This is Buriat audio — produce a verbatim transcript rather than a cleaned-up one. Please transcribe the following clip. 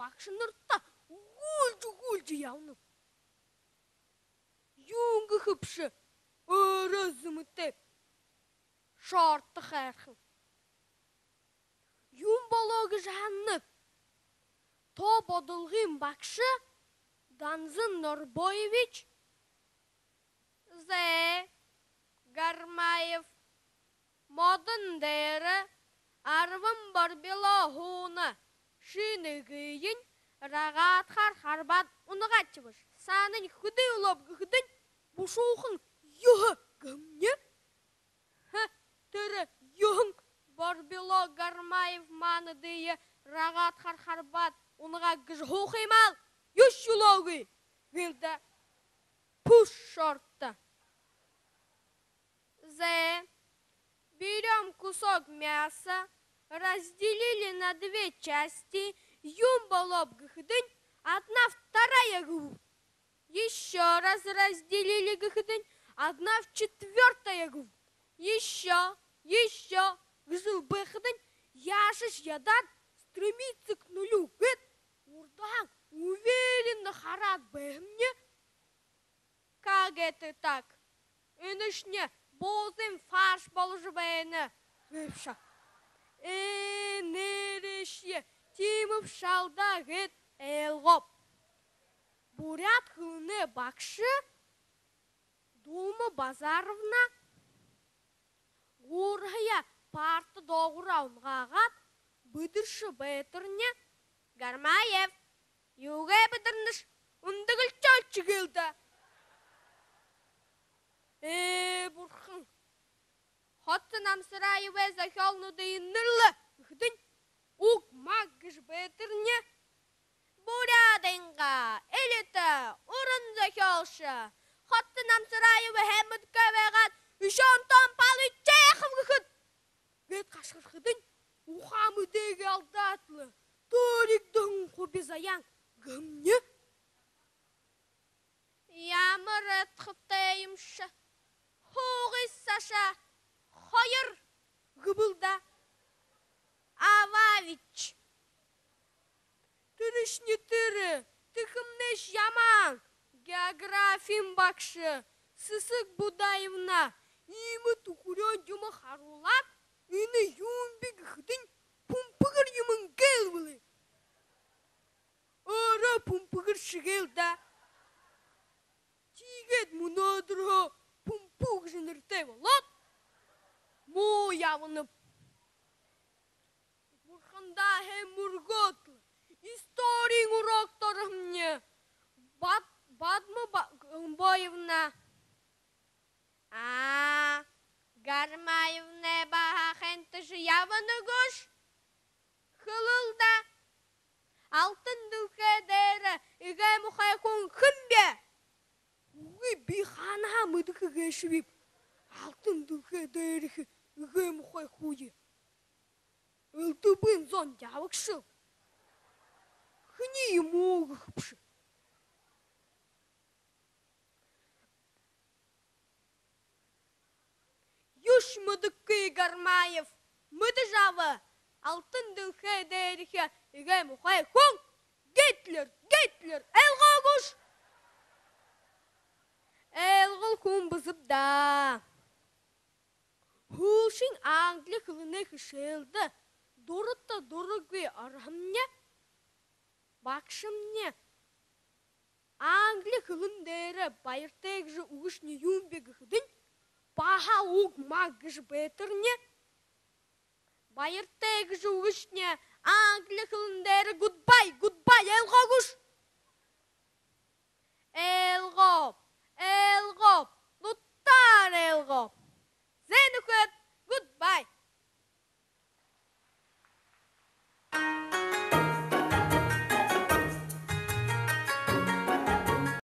багшанартаа гүүлжэ, гүүлжэ ябанаб. Юун гэхэбши, өөрөө зэмэтэй шорто хайрхан. Юун болоо гэжэ һананаб? Тоо бодолгын багша Данзан Норбоевич. Зэ, Гармаев, модон дээрэ арбан борбилоо һууна. Ши нэгыень рогатхаар харбаад унагаач бэшэ. Саанань хэды үлөөб гэхэдэнь, бушуухан юһэ гэмнэ. Хэ, тэрэ юһэн борбилоо Гармаев маанадые рогатхаар харбаад унагаа гэжэ һууха юм аал, юушье үлөөгүй гээл даа. Пүш шорто. Зэ, берём кусок мяса, разделили на две части, юун болооб гэхэдэнь, одна вторая гэбэб. Ещё раз разделили гэхэдэнь, одна в четвёртая гэбэб. Ещё, ещё гэжэл байхадань, яашье ядаад, стремится к нулю гээд, урдаһаань уверенно хараад байхамни. Как это так? Энэшни буузын фарш боложо байна гээбши. Ээ, нээрээшье, тиимэбши аал даа гээд ойлгооб. Буряад хэлэнэй багша Дулма Базаровна гуурһаяа парта доогуураа унагаагаад, бэдэржэ байтарни: «Гармаев, юугээ бэдэрнэш, үндэгэлшөөш», — гээл даа. Ээ, бурхан, Хоца Намсараевай зохёолнуудые нэрлэ гэхэдэнь, уг маг гэжэ байтарни: «Буряадайнгаа элитэ уран зохёолшо Хоца Намсараевые һайн мэдэхэгүй байгаад, үшөө онтон Павлович Чехов гэхэт», — гээд хашхархадань, ухаа мэдээгээ алдаад лэ, дээрэгдэһэн хуби заяан гэмнэ. Ямар эдхэтэй юмши. Һуугыш саашаа, хоёр гэбэл даа. Абаабибши. Тэрэшни тэрэ, тэхэмнэйшье ямаан, географиин багша Сэсэг Будаевна иимэ түхэреэн юумэ харуулаад, энэ юун бэ гэхэдэнь, пүмпэгэр юумэн гээл бэлэй. Өөрөө пүмпэгэрши гээл даа. Тиигээд мүнөөдэрһөө Пүмпүү гэжэ нэрэтэй болоод, муу ябанаб. Бурхандаа һайн мүргөөд лэ, историин урок дээрэмни Бад-, Бадма Ба-, Гомбоевна: «Аа, Гармаевнай баһа хэнтэшье ябана гүш?» — хэлэл даа. «Алтан дэлхэй дээрэ эгээ муухай хүн хэн бэ?» «Үгы, би хаанаһаа мэдэхэ гээшэбиб алтан дэлхэй дээрэхи эгээ муухай хүниие? Элдэбын зон ябагша. Хэниие муу гэхэбши?» «Юушье мэдэхэгүй, Гармаев, мэдэжэ аба. Алтан дэлхэй дээрэхи эгээ муухай хүн Гитлер, Гитлер, ойлгоо гүш?» Ойлгоол хүн бэзэб даа. Һүүлшын англи хэлэнэй хэшээлдэ дурата дурагүй ороһомни, багшамни англи хэлэн дээрэ баяртай гэжэ үгэшни юун бэ гэхэдэнь, баһал уг маг гэжэ байтарни, баяртай гэжэ үгэшни англи хэлэн дээрэ goodbye, goodbye, ойлгоо гүш? Ойлгооб, ойлгооб,